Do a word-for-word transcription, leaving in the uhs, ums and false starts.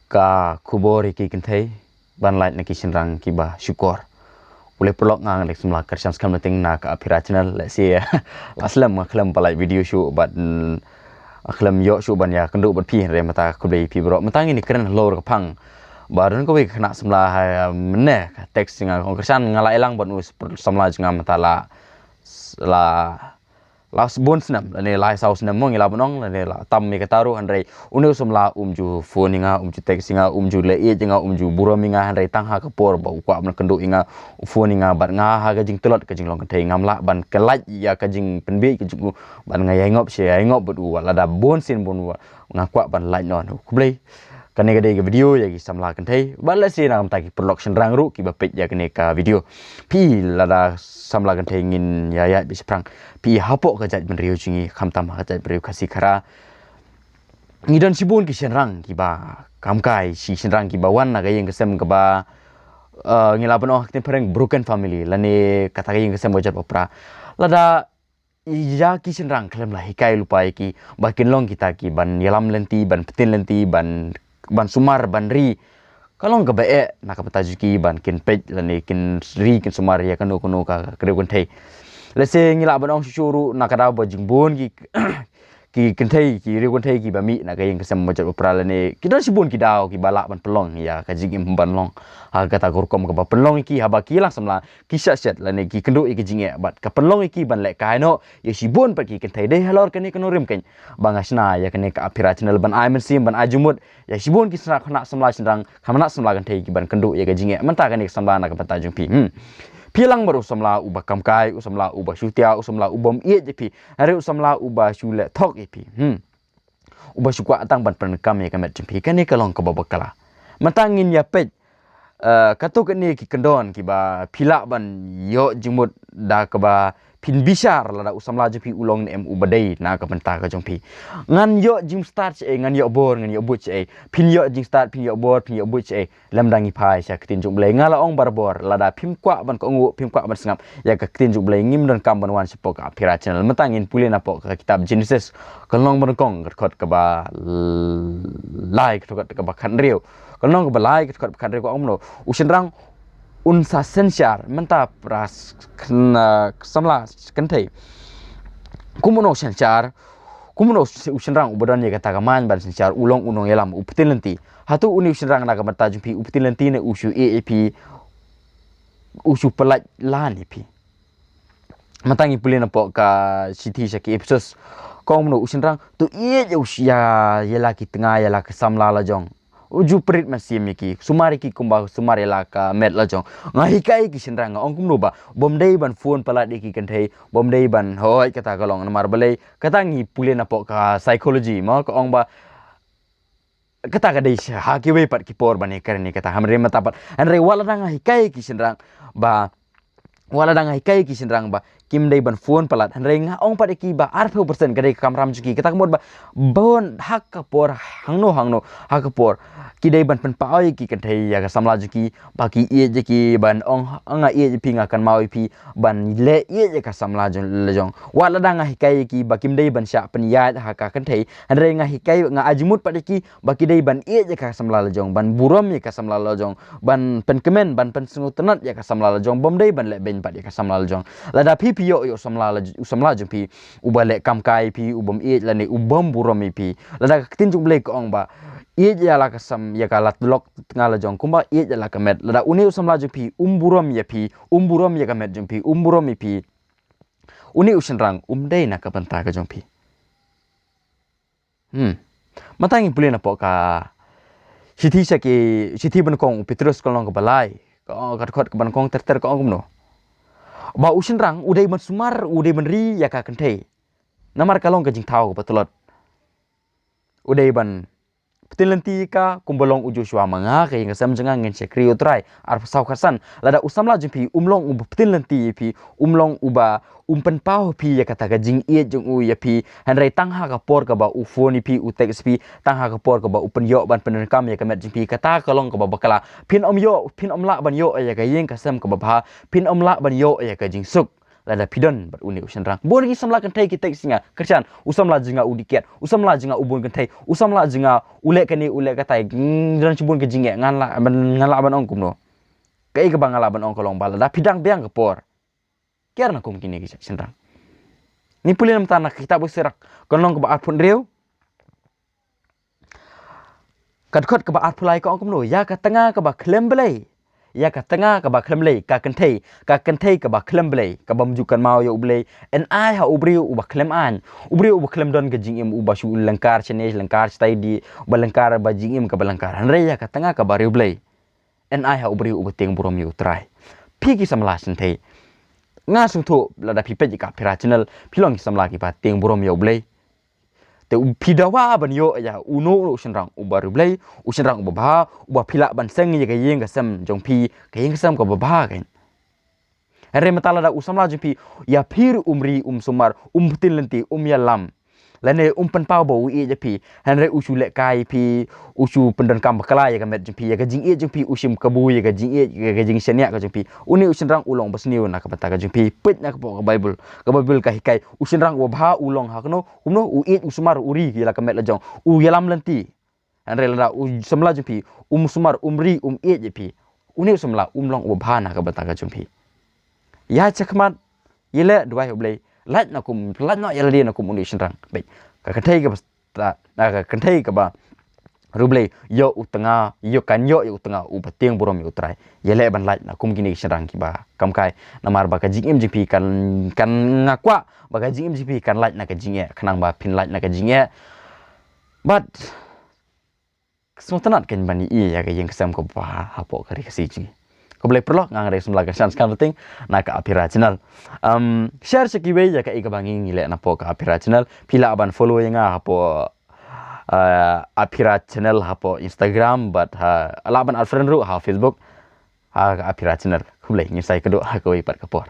Ka khubor ïa ki kynthei ban lait na ki shynrang kiba shukor. Pule paralok, nga Alex Mla Kersham skhem na ting na ka Aphira channel. Let's see. La slem nga khlem ba lait video shuh bad, mm, khlem ïoh shuh ban ïa kynduh bad phi, hynrei mynta khublei phi baroh. Mynta ngin ïa kren halor ka phang ba don kawei ka khynnah samla ha mynne ka text ïa nga, ong Kersham nga la ïalang bad u samla jong nga mynta la, la la bun snem, lane lai saw snem mo ngi lah ban ong, lane la tam ïa kata ruh, hynrei une u samla um ju phone ïa nga, um ju text ïa nga, um ju leh ïeit ïa nga, um ju burom ïa nga, hynrei tang ha ka por ba u kwah ban kynduh ïa nga u phone ïa nga bad nga ha ka jingtlot ka jinglong kynthei ngam lah ban khlaiñ ïa ka jingpynbiej ka jong u bad nga ïai ngop shi ïai ngop bad u, wat lada bun sien bun wat nga kwah ban lait noh. Khublei. Kane ka dei ka video ïa ki samla kynthei. Bad lehse na ka bynta ki paralok shynrang ruh kiba peit ïa kane ka video. Phi lada samla kynthei ngin ïa ïaid beit shaphrang. Phi hapoh ka jaitbynriew jong ngi, khamtam ha ka jaitbynriew Khasi Khara, ngi don shibun ki shynrang kiba kam kai, shi shynrang kiba wan na ka ïing ka sem kaba, eh, ngi lah ban ong ha ka ktien phareng broken family, lane kata ka ïing ka sem kaba jot ba pra. Lada ïa ki shynrang khlem la hikai lypa ïa ki ba kin long kita ki ban ïalam lynti, ban btin lynti, ban, ban sumar, ban ri, ka long kaba eh na ka bynta jong ki ban kin peit lane kin ri kin sumar ïa kano kano ka, ka briew kynthei. Lehse ngi lah ban ong shuh shuh ruh na ka daw ba jingbun ki ki kynthei, ki briew kynthei kiba mih na ka ïing ka sem ba jot ba pra lane ki don shibun ki daw kiba lah ban pynlong ïa ka jingim ban long ha kata ka rukom kaba pynlong ïa ki haba ki la samla, ki shah shet lane ki kynduh ïa ka jingeh bad ka pynlong ïa ki ban lehkai noh ïa shibun pat ki kynthei. Dei halor kane ka nongrim keiñ ba nga shna ïa kane ka Aphira channel ban ai mynsiem, ban ai jingmut ïa shibun ki khynnah samla shynrang, khynnah samla kynthei kiban kynduh ïa ka jingeh. Mynta kane ka samla na ka bynta jong phi, hmm, phi lang bad u samla uba kam kai, u samla uba shu tiaw, u samla u bym ïeit ïa phi, hynrei u samla uba shu leh thok ïa phi, hmm, uba shu kwah tang ban pyndonkam ïa ka met jong phi. Kane ka long kaba bakla. Mynta ngin ïa peit, eh, katto katne ki kyndon kiba phi lah ban ïoh jingmut da kaba phin bishar lada u samla jong phi u long ne em uba dei na ka bynta ka jong phi. Ngan ïoh jingstad shaei, ngan ïoh bor, ngan ïoh buit shaei. Phin ïoh jingstad, phin ïoh bor, phin ïoh buit shaei. Lymda ngi phai sha ka ktien jong U Blei, nga la ong barabor, lada phim kwah ban kohnguh, phim kwah ban sngap ïa ka ktien jong U Blei, ngim donkam ban wan shapoh ka Aphira channel. Mynta ngin pule napoh ka kitab Genesis, ka lynnong banyngkong, ka dkhot kaba lai, ka dkhot kaba khathynriew. Ka lynnong kaba lai, ka dkhot kaba khathynriew, ka ong kumno: U shynrang un sa synshar. Mynta para s-, khn-, samla kynthei, kumno u synshar? Kumno u shynrang uba don ïa kata ka main ban synshar, u long u nongïalam, u btin lynti? Hato une u shynrang na ka bynta jong phi u btin lynti ne u shu ïeh ïa phi, u shu pyllait lan ïa phi? Mynta ngi pule napoh ka shithi sha ki Ephesus, ka ong kumno: U shynrang to ïeit ïa u sh-, ïa, ïa la ki tnga, ïa la ka samla la jong. U ju pynrit mynsiem ïa ki, sumar ïa ki kumba sumar ïa la ka met la jong. Nga hikai ïa ki shynrang, nga ong kumno ba bym dei ban phone palat ïa ki kynthei, bym dei ban, hooid, kata ka long namar balei? Kata ngi pule napoh ka psychology mo, ka ong ba kata ka dei sha ha kiwei pat ki por ban ïakren ïa kata, hynrei mynta pat, hynrei wat lada nga hikai ïa ki shynrang ba, wat lada nga hikai ïa ki shynrang ba kim dei ban phone palat, hynrei nga ong pat ïa ki ba arphew percent ka dei ka kamram jong ki. Kata ka mut ba bun ha ka por hangno hangno ha ka por ki dei ban pynpaw ïa ki kynthei, ïa ka samla jong ki, ba ki ïeit ïa ki, ban ong, nga ïeit ïa phi, nga kynmaw ïa phi, ban leh ïeit ïa ka samla jong, la jong. Wat lada nga hikai ïa ki ba kim dei ban shah pynïaid ha ka kynthei, hynrei nga hikai, nga ai jingmut pat ïa ki ba ki dei ban ïeit ïa ka samla la jong, ban burom ïa ka samla la jong, ban pynkmen, ban pynsngewtynnat ïa ka samla la jong, bym dei ban lehbeiñ pat ïa ka samla la jong. Lada phi, phi ïoh, ïoh samla la, u samla jong phi uba leh kam kai ïa phi, u bym ïeit lane u bym burom ïa phi, lada ka ktien jong U Blei ka ong ba ïeit ïa la ka sam, ïa ka la tulok tnga la jong kumba ïeit ïa la ka met, lada une u samla jong phi um burom ïa phi, um burom ïa ka met jong phi, um burom ïa phi, une u shynrang um dei na ka bynta ka jong phi. Hmm. Mynta ngi pule napoh ka shithi sha ki, shithi banyngkong u Petrus, ka lynnong kaba lai, ka, ka dkhot kaba nyngkong ter ter, ka ong kumno? Ba u shynrang u dei ban sumar, u dei ban ri ïa ka kynthei, namar ka long ka jingthaw kaba tlot. U dei ban btin lynti ïa ka kumba long u Joshua, ma nga ka ïing ka sem jong nga ngin shakri ïa U Trai. Arphew saw, khatsan: Lada u samla jong phi um long uba btin lynti ïa phi, um long uba um pynpaw ïa phi ïa kata ka jingïeit jong u ïa phi, hynrei tang ha ka por kaba u phone ïa phi, u text ïa phi, tang ha ka por kaba u pynïoh ban pyndonkam ïa ka met jong phi, kata ka long kaba bakla. Phin ym ïoh, phin ym lah ban ïoh ïa ka ïing ka sem kaba bha, phin ym lah ban ïoh ïa ka jingsuk. Lada phi don bad une u shynrang. Bun ki samla kynthei ki text ïa nga, Khristan, u samla jong nga u dih kiad, u samla jong nga u bun kynthei, u samla jong nga u leh kane u leh katai, mm, don shibun ka jingeh, ngan lah ban, ngan lah ban ong kumno. Kaei kaba nga lah ban ong ka long ba lada phi dang biang ka por, kiar na kum kine ki shynrang. Ngin pule na ka bynta na ka kitab u Sirach, ka lynnong kaba arphew hynriew, ka dkhot kaba arphew lai ka ong kumno, ïa ka tnga kaba khlem Blei, ïa ka tnga kaba khlem Blei, ka kynthei, ka kynthei kaba khlem Blei, kaba ym ju kynmaw ïa u Blei, yn ai ha u briew uba khlem aiñ, u briew uba khlem don ka jingim, uba shu lyngkar shane lyngkar shatai, dei uba lyngkar ba jingim kaba lyngkar. Hynrei ïa ka tnga kaba riewblei, yn ai ha u briew uba tieng burom ïa u Trai. Phi ki samla kynthei, nga sngewthuh lada phi peit ïa ka Aphira channel, phi long ki samla kiba tieng burom ïa u Blei. Te u, phi dawa ban ïoh ïa uno u shynrang uba riewblei, u shynrang uba bha, uba phi lah ban seng ïa ka ïing ka sem jong phi, ka ïing ka sem kaba bha kein. Hynrei mynta lada u samla jong phi, ïa phi ruh um ri, um sumar, um pyntin lynti, um ïalam, lane um pynpaw ba u ïeit ïa phi, hynrei u shu lehkai ïa phi, u shu pyndonkam bakla ïa ka met jong phi, ïa ka jingïeit jong phi u shim kabu, ïa ka jingïeit, ïa ka jingshaniah ka jong phi. Une u shynrang u long uba sniew na ka bynta ka jong phi. Peit na ka pdeng ka Baibl, ka Baibl ka hikai, u shynrang uba bha u long ha kano, kumno, u ïeit, u sumar, u ri ïa la ka met la jong, u ïalam lynti. Hynrei lada u samla jong phi um sumar, um ri, um ïeit ïa phi, une u samla um long uba bha na ka bynta ka jong phi. Ïa shakhmat, ïaleh duwai ha u Blei, lait na kum, lait noh ïa lade na kum une u shynrang. Bad ka kynthei kaba stad, na ka kynthei kaba riewblei, ïoh u tnga, ïoh, kan ïoh ïa u tnga uba tieng burom ïa u Trai. Ïaleh ban lait na kum kine ki shynrang kiba kam kai, namar ba ka jingim jong phi kan, kan, nga kwah ba ka jingim jong phi kan lait na ka jingeh, khnang ba phin lait na ka jingeh. Bad sngewtynnat kein ban ïohi ïa ka ïing ka sem kaba bha hapoh ka ri Khasi jong ngi. Khublei paralok, nga Khristan Shylla Kyrshang Kharting na ka Aphira channel. Um, share sha kiwei ïa kaei kaba ngi ngi leh napoh ka Aphira channel. Phi lah ban follow ïa nga hapoh, uh, Aphira channel hapoh Instagram, bad ha, lah ban add friend ruh ha Facebook, ha ka Aphira channel. Khublei, ngin sa ïakynduh ha kawei pat ka por.